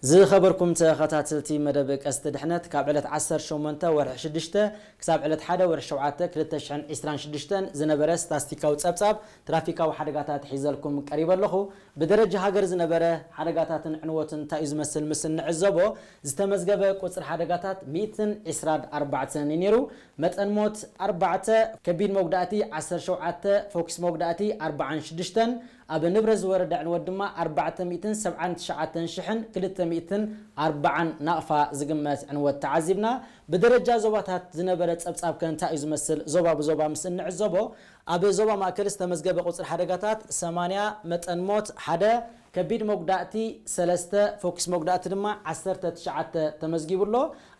ዝኸበርኩም ተኸታተልቲ መደብ ቀስቲ ድሕነት፣ ካብ ዕለት ዓሰርተ ሸሞንተ ወርሒ ሽዱሽተ ክሳብ ዕለት ሓደ ወርሒ ሸውዓተ ክልተ ሽሕን ዕስራን ሽዱሽተን ዝነበረ ስታስቲካዊ ጸብጻብ ትራፊካዊ ሓደጋታት ሒዘልኩም ቀሪበ ኣለኹ። ብደረጃ ሃገር ዝነበረ ሓደጋታትን ዕንወትን እንታይ እዩ ዝመስል ምስ እንዕዘቦ፣ ዝተመዝገበ ቁጽሪ ሓደጋታት ሚእትን ዕስራን ኣርባዕተን እዩ ነይሩ። መጠን ሞት ኣርባዕተ፣ ከቢድ መጉዳእቲ ዓሰርተ ሸውዓተ፣ ፎክስ መጉዳእቲ ኣርባዓን ሽዱሽተን፣ ኣብ ንብረት ዝወረደ ዕንወት ድማ ኣርባዕተ ሚእትን ሰብዓን ትሽዓተን ሽሕን ክልተ ሚእትን ኣርባዓን ናቕፋ ዝግመት ዕንወት ተዓዚብና። ብደረጃ ዞባታት ዝነበረ ጸብጻብ ከ እንታይ እዩ ዝመስል? ዞባ ብዞባ ምስ እንዕዘቦ፣ ኣብ ዞባ ማእከል ዝተመዝገበ ቁጽሪ ሓደጋታት ሰማንያ፣ መጠን ሞት ሓደ፣ ከቢድ መጉዳእቲ ሰለስተ፣ ፎክስ መጉዳእቲ ድማ ዓሰርተ ትሽዓተ ተመዝጊቡ ኣሎ።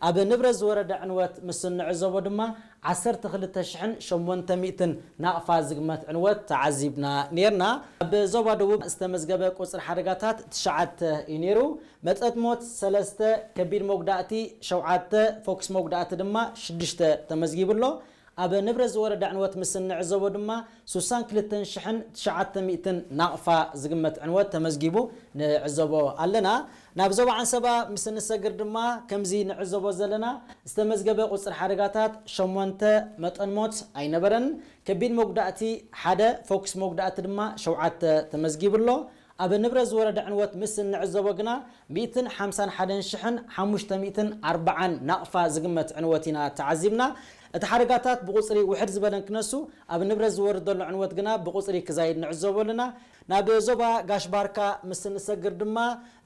ኣብ ንብረት ዝወረደ ዕንወት ምስ እንዕዘቦ ድማ ዓሰርተ ክልተ ሽሕን ሸሞንተ ሚእትን ናቕፋ ዝግመት ዕንወት ተዓዚብና ነይርና። ኣብ ዞባ ደቡብ ዝተመዝገበ ቁጽሪ ሓደጋታት ትሽዓተ እዩ ነይሩ። መጠን ሞት ሰለስተ፣ ከቢድ መጉዳእቲ ሸውዓተ፣ ፎክስ መጉዳእቲ ድማ ሽዱሽተ ተመዝጊቡ ኣሎ። ኣብ ንብረት ዝወረደ ዕንወት ምስ እንዕዘቦ ድማ ስሳን ክልተን ሽሕን ትሽዓተ ሚእትን ናቕፋ ዝግመት ዕንወት ተመዝጊቡ ንዕዘቦ ኣለና። ናብ ዞባ ዓንሰባ ምስ እንሰግር ድማ ከምዚ ንዕዘቦ ዘለና፣ ዝተመዝገበ ቁጽሪ ሓደጋታት ሸሞንተ፣ መጠን ሞት ኣይነበረን። ከቢድ መጉዳእቲ ሓደ፣ ፎክስ መጉዳእቲ ድማ ሸውዓተ ተመዝጊቡ ኣሎ። ኣብ ንብረት ዝወረደ ዕንወት ምስ እንዕዘቦ ግና ሚእትን ሓምሳን ሓደን ሽሕን ሓሙሽተ ሚእትን ኣርባዓን ናቕፋ ዝግመት ዕንወት ኢና ተዓዚብና። እቲ ሓደጋታት ብቁጽሪ ውሕድ ዝበለን ክነሱ፣ ኣብ ንብረት ዝወርድ ዘሎ ዕንወት ግና ብቁጽሪ ክዛይድ ንዕዘቦ ኣለና። ናብ ዞባ ጋሽ ባርካ ምስ እንሰግር ድማ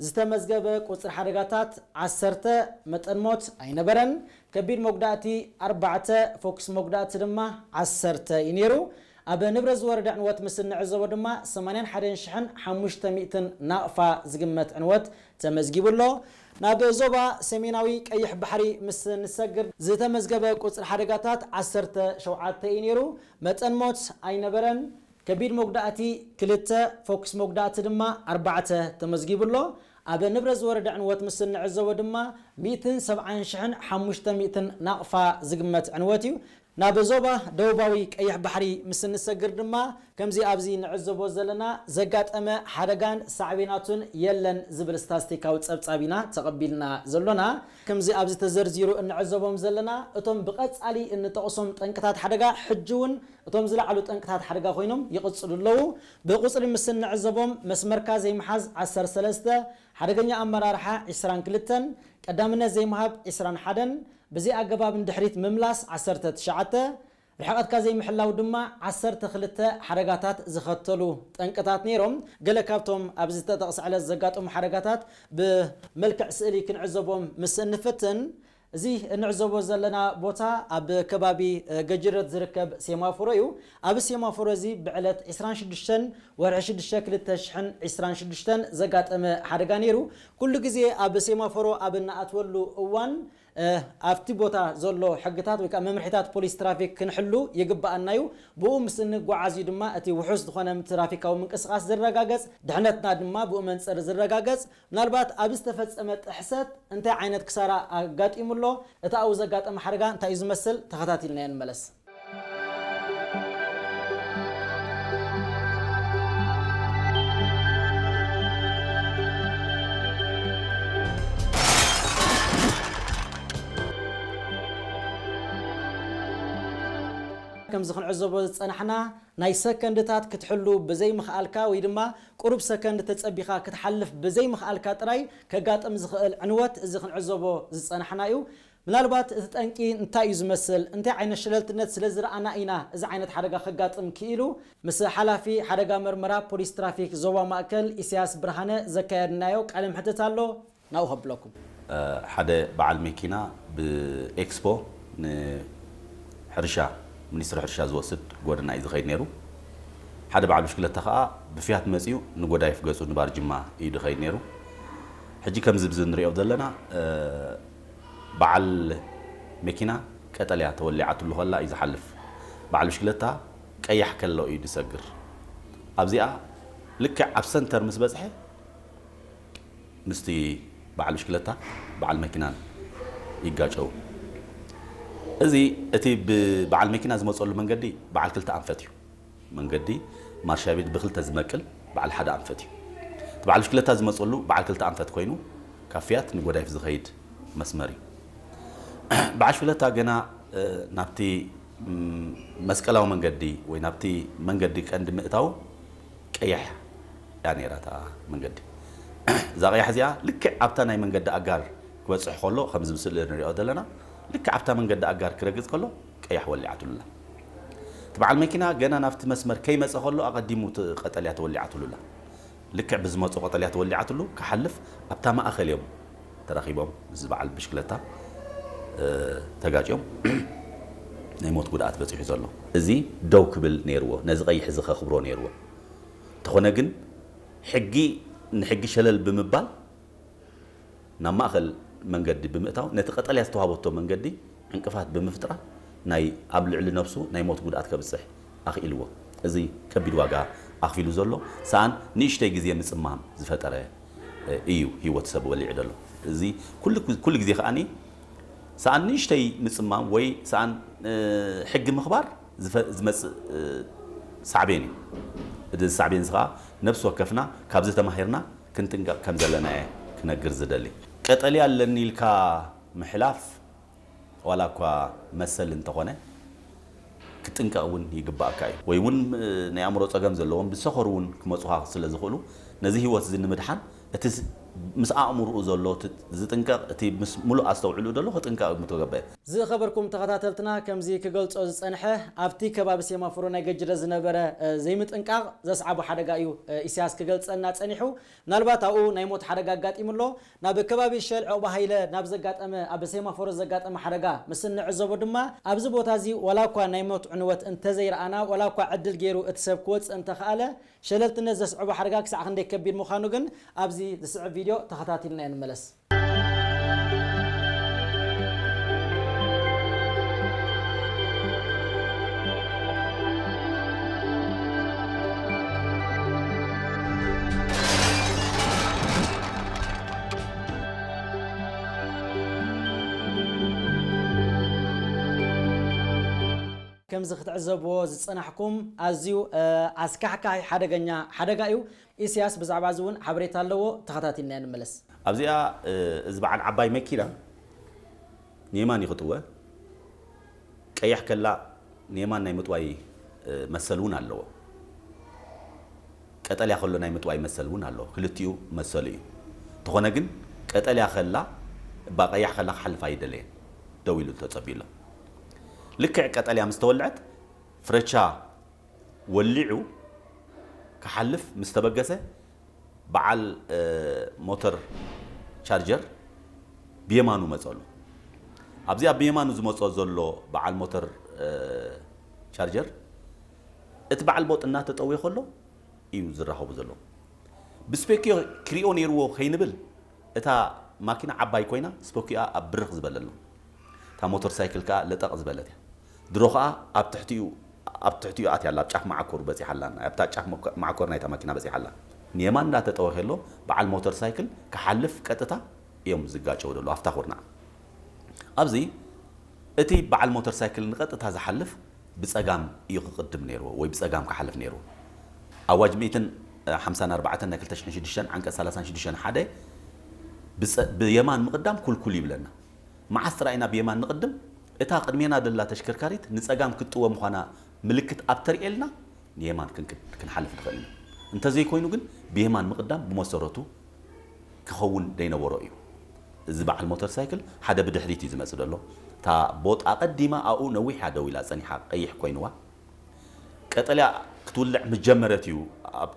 ዝተመዝገበ ቁጽሪ ሓደጋታት ዓሰርተ፣ መጠን ሞት ኣይነበረን። ከቢድ መጉዳእቲ ኣርባዕተ፣ ፎክስ መጉዳእቲ ድማ ዓሰርተ እዩ ነይሩ። ኣብ ንብረት ዝወረደ ዕንወት ምስ እንዕዘቦ ድማ ሰማንያን ሓደን ሽሕን ሓሙሽተ ሚእትን ናቕፋ ዝግመት ዕንወት ተመዝጊቡ ኣሎ። ናብ ዞባ ሰሜናዊ ቀይሕ ባሕሪ ምስ ንሰግር ዝተመዝገበ ቁጽሪ ሓደጋታት ዓሰርተ ሸውዓተ እዩ ነይሩ። መጠን ሞት ኣይነበረን። ከቢድ መጉዳእቲ ክልተ፣ ፎክስ መጉዳእቲ ድማ ኣርባዕተ ተመዝጊቡ ኣሎ። ኣብ ንብረት ዝወረደ ዕንወት ምስ እንዕዘቦ ድማ ሚእትን ሰብዓን ሽሕን ሓሙሽተ ሚእትን ናቕፋ ዝግመት ዕንወት እዩ። ናብ ዞባ ደቡባዊ ቀይሕ ባሕሪ ምስ እንሰግር ድማ ከምዚ ኣብዚ ንዕዘቦ ዘለና ዘጋጠመ ሓደጋን ሳዕቤናቱን የለን ዝብል ስታስቲካዊ ጸብጻብ ኢና ተቐቢልና ዘሎና። ከምዚ ኣብዚ ተዘርዚሩ እንዕዘቦም ዘለና እቶም ብቐጻሊ እንጠቕሶም ጠንቅታት ሓደጋ ሕጂ እውን እቶም ዝለዓሉ ጠንቅታት ሓደጋ ኮይኖም ይቕጽሉ ኣለዉ። ብቁጽሪ ምስ እንዕዘቦም መስመርካ ዘይምሓዝ ዓሰርተ ሰለስተ፣ ሓደገኛ ኣመራርሓ ዕስራን ክልተን፣ ቀዳምነት ዘይምሃብ ዕስራን ሓደን፣ ብዘይ ኣገባብ ንድሕሪት ምምላስ ዓሰርተ ትሽዓተ፣ ርሕቐትካ ዘይምሕላው ድማ ዓሰርተ ክልተ ሓደጋታት ዝኸተሉ ጠንቅታት ነይሮም። ገለ ካብቶም ኣብዚ ዝተጠቕሰ ዕለት ዘጋጠሙ ሓደጋታት ብመልክዕ ስእሊ ክንዕዘቦም ምስ እንፍትን፣ እዚ እንዕዘቦ ዘለና ቦታ ኣብ ከባቢ፣ እ፣ ገጅረት ዝርከብ ሴማፎሮ እዩ። ኣብ ሴማፎሮ እዚ ብዕለት ዕስራን ሽዱሽተን ወርሒ ሽዱሽተ ክልተ ሽሕን ዕስራን ሽዱሽተን ዘጋጠመ ሓደጋ ነይሩ። ኩሉ ግዜ ኣብ ሴማፎሮ ኣብ እንኣትወሉ እዋን፣ እ፣ ኣብቲ ቦታ ዘሎ ሕግታት ወይ ከዓ መምርሒታት ፖሊስ ትራፊክ ክንሕሉ ይግብኣና እዩ። ብኡ ምስ እንጓዓዝ እዩ ድማ እቲ ውሑስ ዝኾነ ትራፊካዊ ምንቅስቓስ ዝረጋገጽ፣ ድሕነትና ድማ ብኡ መንጽር ዝረጋገጽ። ምናልባት ኣብ ዝተፈጸመ ጥሕሰት እንታይ ዓይነት ክሳራ ኣጋጢሙ ኣሎ? እቲ ኣብኡ ዘጋጠመ ሓደጋ እንታይ እዩ ዝመስል? ተኸታቲልናዮ ንመለስ። ከምዚ ክንዕዘቦ ዝጸናሕና፣ ናይ ሰከንድታት ክትሕሉ ብዘይምኽኣልካ ወይ ድማ ቁሩብ ሰከንድ ተጸቢኻ ክትሓልፍ ብዘይምኽኣልካ ጥራይ ከጋጥም ዝኽእል ዕንወት እዚ ክንዕዘቦ ዝጸናሕና እዩ። ምናልባት እቲ ጠንቂ እንታይ እዩ ዝመስል፣ እንታይ ዓይነት ሸለልትነት ስለ ዝረኣና ኢና እዚ ዓይነት ሓደጋ ከጋጥም ክኢሉ? ምስ ሓላፊ ሓደጋ መርመራ ፖሊስ ትራፊክ ዞባ ማእከል ኢሳያስ ብርሃነ ዘካየድናዮ ቃለ ምሕትት ኣሎ። ናብኡ ከብለኩም። እ፣ ሓደ በዓል መኪና ብኤክስፖ ንሕርሻ፣ ሚኒስትሪ ሕርሻ ዝወስድ ጎደና እዩ ዝኸይድ ነይሩ። ሓደ በዓል ብሽክለታ ከኣ ብፍያት መጺኡ ንጎዳይፍ ገጹ ንባርጅማ እዩ ዝኸይድ ነይሩ። ሕጂ ከምዚ ብዚ ንሪኦ ዘለና፣ እ፣ በዓል መኪና ቀጠልያ ተወሊዓትሉ ከላ እዩ ዝሓልፍ። በዓል ብሽክለታ ቀያሕ ከሎ እዩ ዝሰግር። ኣብዚኣ ልክዕ ኣብ ሰንተር ምስ በጽሐ ምስቲ በዓል ብሽክለታ በዓል መኪናን ይጋጨው። እዚ እቲ ብበዓል መኪና ዝመጸሉ መንገዲ በዓል ክልተ ኣንፈት እዩ። መንገዲ ማርሻ ቤት ብክልተ ዝመቅል በዓል ሓደ ኣንፈት እዩ። እቲ በዓል ብሽክለታ ዝመጸሉ በዓል ክልተ ኣንፈት ኮይኑ ካብ ፊያት ንጎዳይፍ ዝኸይድ መስመር እዩ። በዓሽ ፍለታ ገና ናብቲ መስቀላዊ መንገዲ ወይ ናብቲ መንገዲ ቀንዲ ምእታው ቀያሕ እያ ነይራ እታ መንገዲ። እዛ ቀያሕ እዚኣ ልክዕ ኣብታ ናይ መንገዲ ኣጋር ክበፅሕ ከሎ ከምዚ ብስእሊ ንሪኦ ዘለና ልክዕ ኣብታ መንገዲ ኣጋር ክረግፅ ከሎ ቀያሕ ወሊዓትሉላ። እቲ በዓል መኪና ገና ናብቲ መስመር ከይመፀ ከሎ ኣቐዲሙ እቲ ቀጠልያ ተወሊዓትሉላ። ልክዕ ብዝመፁ ቀጠልያ ተወሊዓትሉ ክሓልፍ ኣብታ ማእኸል እዮም ተራኺቦም ምስ በዓል ብሽክለታ ተጋጭዮም ናይ ሞት ጉድኣት በፂሑ ዘሎ። እዚ ደው ክብል ነይርዎ፣ ነዚ ቀይሕ እዚ ከኽብሮ ነይርዎ። እንተኾነ ግን ሕጊ ንሕጊ ሸለል ብምባል ናብ ማእኸል መንገዲ ብምእታው ነቲ ቀጠልያ ዝተዋህበቶ መንገዲ ዕንቅፋት ብምፍጥራ ናይ ኣብ ልዕሊ ነብሱ ናይ ሞት ጉድኣት ከብፅሕ ኣኽኢልዎ። እዚ ከቢድ ዋጋ ኣኽፊሉ ዘሎ ሰኣን ንእሽተይ ግዜ ምፅማም ዝፈጠረ እዩ ህይወት ሰብ ወሊዑ ዘሎ። እዚ ኩሉ ግዜ ከኣኒ ሰኣን ንእሽተይ ምፅማም ወይ ሰኣን ሕጊ ምኽባር ዝመፅእ ሳዕቤን እዩ። እዚ ሳዕቤን እዚ ከዓ ነብሲ ወከፍና ካብዚ ተማሂርና ክንጥንቀቕ ከም ዘለና እየ ክነግር ዝደሊ። ቀጠልያ ኣለኒ ኢልካ ምሕላፍ ዋላ እኳ መሰል እንተኾነ ክጥንቀቕ እውን ይግባእካ እዩ። ወይ እውን ናይ ኣእምሮ ፀገም ዘለዎም ብዝሰኸሩ እውን ክመፁኻ ስለ ዝኽእሉ ነዚ ህይወት እዚ ንምድሓን እቲ ምስ ኣእምርኡ ዘሎ ዝጥንቀቕ እቲ ምስ ሙሉእ ኣስተውዕልኡ ዘሎ ክጥንቀቕ ምተገበ። ዝኸበርኩም ተኸታተልትና ከምዚ ክገልጾ ዝጸንሐ ኣብቲ ከባቢ ሴማፎሮ ናይ ገጅረ ዝነበረ ዘይምጥንቃቕ ዘስዓቦ ሓደጋ እዩ ኢሳያስ ክገልጸልና ጸኒሑ። ምናልባት ኣብኡ ናይ ሞት ሓደጋ ኣጋጢሙ ኣሎ። ናብ ከባቢ ሸል ዑቕባ ሃይለ ናብ ዘጋጠመ ኣብ ሴማፎሮ ዘጋጠመ ሓደጋ ምስ እንዕዘቦ ድማ ኣብዚ ቦታ እዚ ዋላ እኳ ናይ ሞት ዕንወት እንተዘይረኣና ዋላ እኳ ዕድል ገይሩ እቲ ሰብ ክወጽእ እንተኸኣለ ሸለልትነት ዘስዕቦ ሓደጋ ክሳዕ ክንደይ ከቢድ ምዃኑ ግን ኣብዚ ዝስዕብ ቪድዮ ተኸታቲልናዮ ንመለስ። ከምዚ ክትዕዘብዎ ዝጸናሕኩም ኣዝዩ ኣስካሕካሒ ሓደገኛ ሓደጋ እዩ። ኢሳያስ ብዛዕባ እዚ እውን ሓበሬታ ኣለዎ። ተኸታቲልና ንመለስ። ኣብዚኣ እዚ በዓል ዓባይ መኪና ንየማን ይኽጥወ ቀያሕ ከላ ንየማን ናይ ምጥዋይ መሰል እውን ኣለዎ። ቀጠልያ ከሎ ናይ ምጥዋይ መሰል እውን ኣለዎ። ክልቲኡ መሰሉ እዩ። እንተኾነ ግን ቀጠልያ ከላ እባ ቀያሕ ከላ ክሓልፍ ኣይደለየን። ደው ኢሉ ተጸቢሎ። ልክዕ ቀጠልያ ምስ ተወልዐት ፍረቻ ወሊዑ ክሓልፍ ምስ ተበገሰ በዓል ሞተር ቻርጀር ብየማኑ መጸሉ። ኣብዚኣ ብየማኑ ዝመጾ ዘሎ በዓል ሞተር ቻርጀር እቲ በዓል ቦጥ እናተጠውየ ከሎ እዩ ዝራኸቡ ዘሎ። ብስፔክዮ ክሪኦ ነይርዎ ከይንብል እታ ማኪና ዓባይ ኮይና ስፖኪኣ ኣብ ብርኽ ዝበለ ኣሎ። እታ ሞተር ሳይክል ከኣ ለጠቕ ዝበለት እያ። ድሮ ከኣ ኣብ ትሕቲኡ ኣብ ትሕቲኡ ኣትያ ኣላ፣ ኣብ ጫፍ መዓኮሩ በጺሓ ኣላ፣ ኣብታ ጫፍ መኮ- መዓኮር ናይታ ማኪና በጺሓ ኣላ። ንየማን እንዳተጠወ ከሎ በዓል ሞተር ሳይክል ክሓልፍ ቀጥታ እዮም ዝጋጨው ደሎ ኣብታ ኩርናዕ። ኣብዚ እቲ በዓል ሞተር ሳይክል ንቐጥታ ዝሓልፍ ብጸጋም እዩ ክቕድም ነይርዎ ወይ ብጸጋም ክሓልፍ ነይርዎ። ኣዋጅ ሚእትን ሓምሳን ኣርባዕተን ናይ ክልተ ሽሕን ሽዱሽተን ዓንቀጽ ሰላሳን ሽዱሽተን ሓደ ብጸ- ብየማን ምቕዳም ኩልኩል ይብለና። መዓስ ጥራይ ኢና ብየማን ንቕድም? እታ ቅድሜና ደላ ተሽከርካሪት ንጸጋም ክትጥወ ምዃና ምልክት ኣብ ተርእየልና ንየማን ክንክ- ክንሓልፍ ንኽእል ኢና። እንተዘይኮይኑ ግን ብየማን ምቕዳም ብመሰረቱ ክኸውን ደይነበሮ እዩ። እዚ በዓል ሞተር ሳይክል ሓደ ብድሕሪት እዩ ዝመጽእ ዘሎ። እታ ቦጥ ኣቐዲማ ኣብኡ ነዊሕ እያ ደው ኢላ ጸኒሓ ቀይሕ ኮይንዋ። ቀጠልያ ክትውልዕ ምጀመረት እዩ ኣብ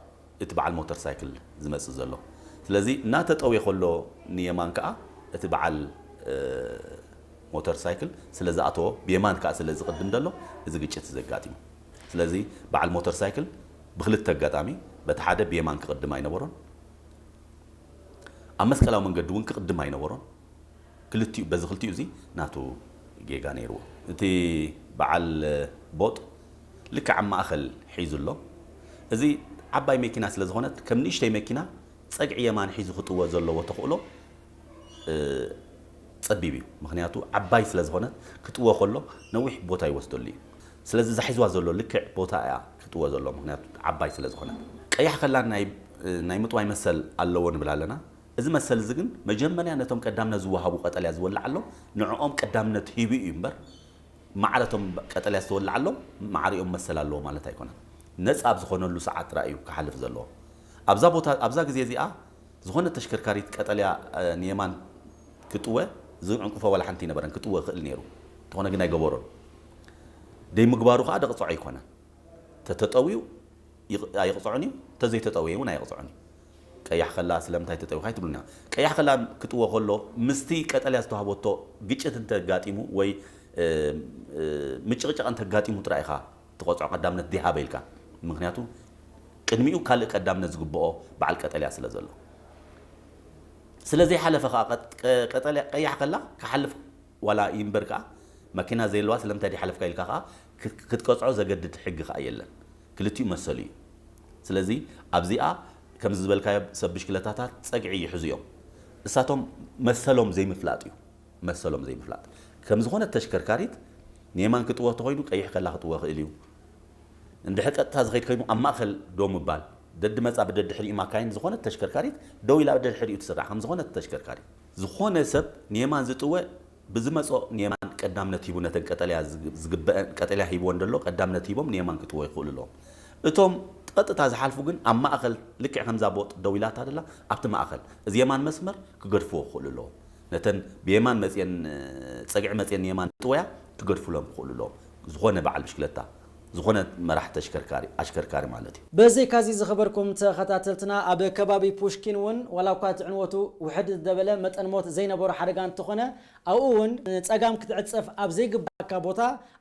እቲ በዓል ሞተር ሳይክል ዝመጽእ ዘሎ። ስለዚ እናተጠውየ ከሎ ንየማን ከኣ እቲ በዓል ሞተር ሳይክል ስለ ዝኣተዎ ብየማን ከኣ ስለ ዝቕድም ዘሎ እዚ ግጭት ዘጋጢሙ። ስለዚ በዓል ሞተር ሳይክል ብክልተ ኣጋጣሚ በቲ ሓደ ብየማን ክቕድም ኣይነበሮን ኣብ መስቀላዊ መንገዲ እውን ክቕድም ኣይነበሮን። ክልቲኡ በዚ ክልቲኡ እዚ ናቱ ጌጋ ነይርዎ። እቲ በዓል ቦጥ ልክዕ ኣብ ማእኸል ሒዙ ኣሎ። እዚ ዓባይ መኪና ስለ ዝኾነት ከም ንእሽተይ መኪና ጸግዒ የማን ሒዙ ክጥወ ዘለዎ ተኽእሎ ጸቢብ እዩ። ምኽንያቱ ዓባይ ስለ ዝኾነት ክጥወ ከሎ ነዊሕ ቦታ ይወስደሉ እዩ። ስለዚ እዛ ሒዝዋ ዘሎ ልክዕ ቦታ እያ ክጥወ ዘሎ ምኽንያቱ ዓባይ ስለ ዝኾነት። ቀያሕ ከላ ናይ ናይ ምጥዋይ መሰል ኣለዎ ንብል ኣለና። እዚ መሰል እዚ ግን መጀመርያ ነቶም ቀዳምነት ዝወሃቡ ቀጠልያ ዝወልዓሎም ንዕኦም ቀዳምነት ሂቡ እዩ እምበር፣ ማዕረቶም ቀጠልያ ዝተወልዓሎም ማዕሪኦም መሰል ኣለዎ ማለት ኣይኮነን። ነጻ ኣብ ዝኾነሉ ሰዓት ጥራይ እዩ ክሓልፍ ዘለዎ። ኣብዛ ቦታ፣ ኣብዛ ግዜ እዚኣ ዝኾነ ተሽከርካሪት ቀጠልያ፣ እ፣ ንየማን ክጥወ ዝዕንቅፎ ዋላ ሓንቲ ይነበረን፣ ክጥወ ይኽእል ነይሩ። እንተኾነ ግን ኣይገበሮን። ደይምግባሩ ከዓ ደቕጽዖ ኣይኮነን። ተተጠውዩ ይቕ-፣ ኣይቕጽዖን እዩ፣ ተዘይተጠውየ እውን ኣይቕጽዖን እዩ። ቀያሕ ከላ ስለምንታይ ተጠውዩ ካይትብሉና። ቀያሕ ከላ ክጥወ ከሎ ምስቲ ቀጠልያ ዝተዋህበቶ ግጭት እንተጋጢሙ ወይ፣ እ፣ እ፣ ምጭቕጫቕ እንተጋጢሙ ጥራይ ኢኻ ትቐጽዖ ቀዳምነት ዲሃበ ኢልካ። ምኽንያቱ ቅድሚኡ ካልእ ቀዳምነት ዝግብኦ በዓል ቀጠልያ ስለ ዘሎ። ስለ ዘይሓለፈ ከኣ ቀጥ-፣ ቀ-፣ ቀጠልያ ቀያሕ ከላ ክሓልፍ ዋላ ይንበር ከኣ መኪና ዘየለዋ ስለምንታይ ዲሓለፍካ ኢልካ ከኣ ክት-፣ ክትቀጽዖ ዘገድድ ሕጊ ከኣ የለን። ክልቲኡ መሰሉ እዩ። ስለዚ ኣብዚኣ ከምዚ ዝበልካዮ ሰብ ብሽክለታታት ጸግዒ ይሕዙ እዮም። እሳቶም መሰሎም ዘይምፍላጥ እዩ። መሰሎም ዘይምፍላጥ። ከም ዝኾነት ተሽከርካሪት ንየማን ክጥወ ተኾይኑ ቀይሕ ከላ ክጥወ ይኽእል እዩ። እንድሕር ቀጥታ ዝኸይድ ኮይኑ ኣብ ማእከል ደው ምባል፣ ደድመጻ ብደድሕሪኡ ማካይን ዝኾነት ተሽከርካሪት ደው ኢላ ብደድሕሪኡ ትስራዕ ከም ዝኾነት ተሽከርካሪት። ዝኾነ ሰብ ንየማን ዝጥወ ብዝመጾ ንየማን ቀዳምነት ሂቡ ነተን ቀጠልያ ዝግ-፣ ዝግበአን፣ ቀጠልያ ሂብወን ዘሎ ቀዳምነት ሂቦም ንየማን ክጥወ ይኽእሉ ኣለዎም። እቶም ቀጥታ ዝሓልፉ ግን ኣብ ማእከል ልክዕ ከምዛ ቦጥ ደው ኢላታ ደላ ኣብቲ ማእከል እዚ የማን መስመር ክገድፍዎ ክኽእሉ ኣለዎም። ነተን ብየማን መጽየን፣ ጸግዒ መጽየን ንየማን ጥወያ ክገድፉሎም ክኽእሉ ኣለዎም። ዝኾነ በዓል ብሽክለታ፣ ዝኾነ መራሕ ተሽከርካሪ፣ ኣሽከርካሪ ማለት እዩ። በዘይካዚ ዝኸበርኩም ተኸታተልትና ኣብ ከባቢ ፑሽኪን እውን ዋላ እኳ እቲ ዕንወቱ ውሕድ ዝበለ መጠን ሞት ዘይነበሮ ሓደጋ እንተኾነ ኣብኡ እውን ንጸጋም ክትዕጸፍ ኣብ ዘይግባኣካ ቦታ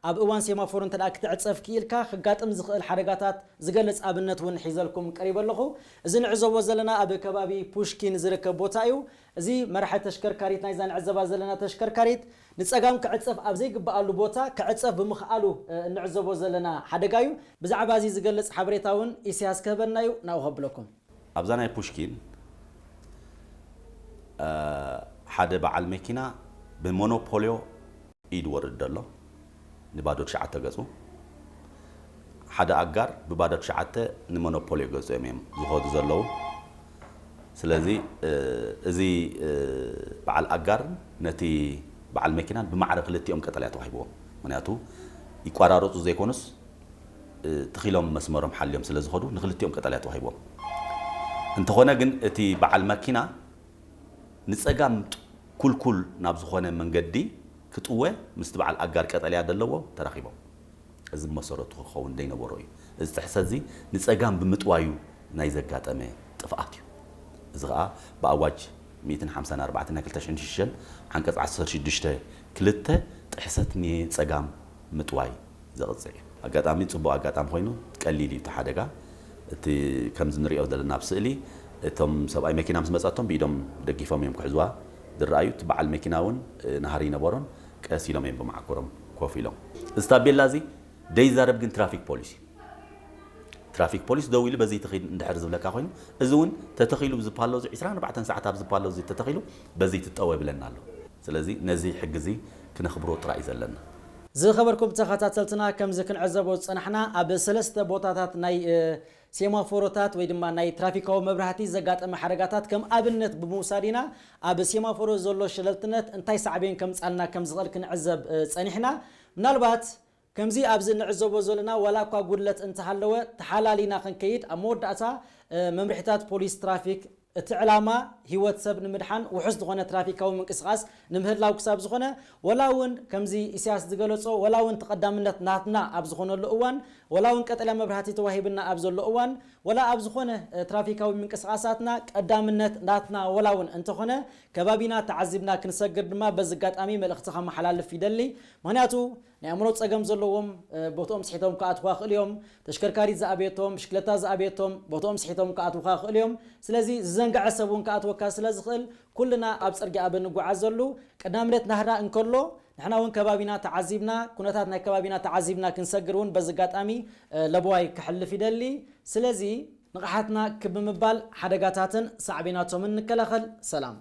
ኣብ እዋን ሴማፎር እንተ ደኣ ክትዕጸፍ ክኢልካ ክጋጥም ዝኽእል ሓደጋታት ዝገልጽ ኣብነት እውን ሒዘልኩም ቀሪበ ኣለኹ። እዚ ንዕዘቦ ዘለና ኣብ ከባቢ ፑሽኪን ዝርከብ ቦታ እዩ። እዚ መራሒ ተሽከርካሪት ናይዛ ንዕዘባ ዘለና ተሽከርካሪት ንጸጋም ክዕጸፍ ኣብ ዘይግበኣሉ ቦታ ክዕጸፍ ብምኽኣሉ፣ እ፣ እንዕዘቦ ዘለና ሓደጋ እዩ። ብዛዕባ እዚ ዝገልጽ ሓበሬታ እውን ኢሳያስ ክህበና እዩ። ናብኡ ከብለኩም። ኣብዛ ናይ ፑሽኪን፣ እ፣ ሓደ በዓል መኪና ብሞኖፖልዮ ኢድ ወርድ ዘሎ ንባዶ ትሽዓተ ገጹ፣ ሓደ ኣጋር ብባዶ ትሽዓተ ንሞኖፖልዮ ገጹ እዮም እዮም ዝኸዱ ዘለዉ። ስለዚ፣ እ፣ እዚ፣ እ፣ በዓል ኣጋርን ነቲ በዓል መኪናን ብማዕረ ክልቲኦም ቀጠልያ ተዋሂብዎም። ምኽንያቱ ይቋራረጹ ዘይኮኑስ፣ እ፣ ትኺሎም መስመሮም ሓልዮም ስለ ዝኸዱ ንክልቲኦም ቀጠልያ ተዋሂብዎም። እንተኾነ ግን እቲ በዓል መኪና ንጸጋም ኩልኩል ናብ ዝኾነ መንገዲ ክጥወ ምስቲ በዓል ኣጋር ቀጠልያ ደለዎ ተራኺቦም። እዚ ብመሰረቱ ክኸውን ዘይነበሮ እዩ። እዚ ጥሕሰት እዚ ንጸጋም ብምጥዋዩ ናይ ዘጋጠመ ጥፍኣት እዩ። እዚ ኸኣ ብኣዋጅ ሚእትን ሓምሳን ኣርባዕተን ናይ ክልተ ሽሕን ሽዱሽተን ዓንቀጽ ዓሰርተ ሽዱሽተ ክልተ ጥሕሰት ንጸጋም ምጥዋይ ዘቕጽዕ እዩ። ኣጋጣሚ ጽቡቕ ኣጋጣሚ ኮይኑ ቀሊል እዩ እቲ ሓደጋ። እቲ ከምዚ ንሪኦ ዘለና ኣብ ስእሊ እቶም ሰብኣይ መኪና ምስ መጻቶም ብኢዶም ደጊፎም እዮም ክሕዝዋ ዝረኣዩ። እቲ በዓል መኪና እውን፣ እ፣ ናህሪ ይነበሮን ቀስ ኢሎም እዮም ብመዓኮሮም ኮፍ ኢሎም። እዚ ታቤላ እዚ ደይዛረብ ግን ትራፊክ ፖሊስ እዩ። ትራፊክ ፖሊስ ደው ኢሉ በዚ ትኺድ እንድሕር ዝብለካ ኮይኑ፣ እዚ እውን ተተኺሉ ዝብሃል ኣሎ፣ እዚ ዒስራን ኣርባዕተን ሰዓት ኣብ ዝብሃል ኣሎ፣ እዚ ተተኺሉ በዚ ትጠወ ይብለና ኣሎ። ስለዚ ነዚ ሕጊ እዚ ክነኽብሮ ጥራይ እዩ ዘለና። ዝኸበርኩም ተኸታተልትና፣ ከምዚ ክንዕዘቦ ዝጸናሕና ኣብ ሰለስተ ቦታታት ናይ፣ እ፣ ሴማፎሮታት ወይ ድማ ናይ ትራፊካዊ መብራህቲ ዘጋጠመ ሓደጋታት ከም ኣብነት ብምውሳድ ኢና። ኣብ ሴማፎሮ ዘሎ ሸለልትነት እንታይ ሳዕቤን ከምጻልና ከም ዝኽእል ክንዕዘብ፣ እ፣ ጸኒሕና። ምናልባት ከምዚ ኣብዚ እንዕዘቦ ዘለና ዋላ እኳ ጉድለት እንተሃለወ ተሓላሊና ክንከይድ ኣብ መወዳእታ፣ እ፣ መምርሒታት ፖሊስ ትራፊክ እቲ ዕላማ ህይወት ሰብ ንምድሓን ውሑስ ዝኾነ ትራፊካዊ ምንቅስቓስ ንምህላው ክሳብ ዝኾነ፣ ወላ እውን ከምዚ ኢሳያስ ዝገለጾ፣ ወላ እውን ተቐዳምነት ናትና ኣብ ዝኾነሉ እዋን፣ ወላ እውን ቀጠልያ መብራህቲ ተዋሂብና ኣብ ዘሎ እዋን፣ ወላ ኣብ ዝኾነ፣ እ፣ ትራፊካዊ ምንቅስቓሳትና ቀዳምነት ናትና ወላ እውን እንተኾነ፣ ከባቢና ተዓዚብና ክንሰግር ድማ በዚ ኣጋጣሚ መልእኽቲ ከመሓላልፍ ይደሊ። ምኽንያቱ ናይ ኣእምሮ ጸገም ዘለዎም፣ እ፣ ቦትኦም ስሒቶም ክኣትዉ ይኽእሉ እዮም። ተሽከርካሪት ዝኣበየቶም፣ ብሽክለታ ዝኣበየቶም፣ ቦትኦም ስሒቶም ክኣትዉኻ ይኽእሉ እዮም። ስለዚ ዝዘንግዐ ሰብ እውን ክኣትወካ ስለ ዝኽእል፣ ኩልና ኣብ ጽርግያ ኣብ እንጓዓዘሉ ቀዳምነት ናህና እንከሎ፣ ንሕና እውን ከባቢና ተዓዚብና፣ ኩነታት ናይ ከባቢና ተዓዚብና ክንሰግር እውን በዚ ኣጋጣሚ፣ እ፣ ለበዋይ ክሕልፍ ይደሊ። ስለዚ ንቕሓትና ክብ ብምባል ሓደጋታትን ሳዕቤናቶምን ንከላኸል። ሰላም።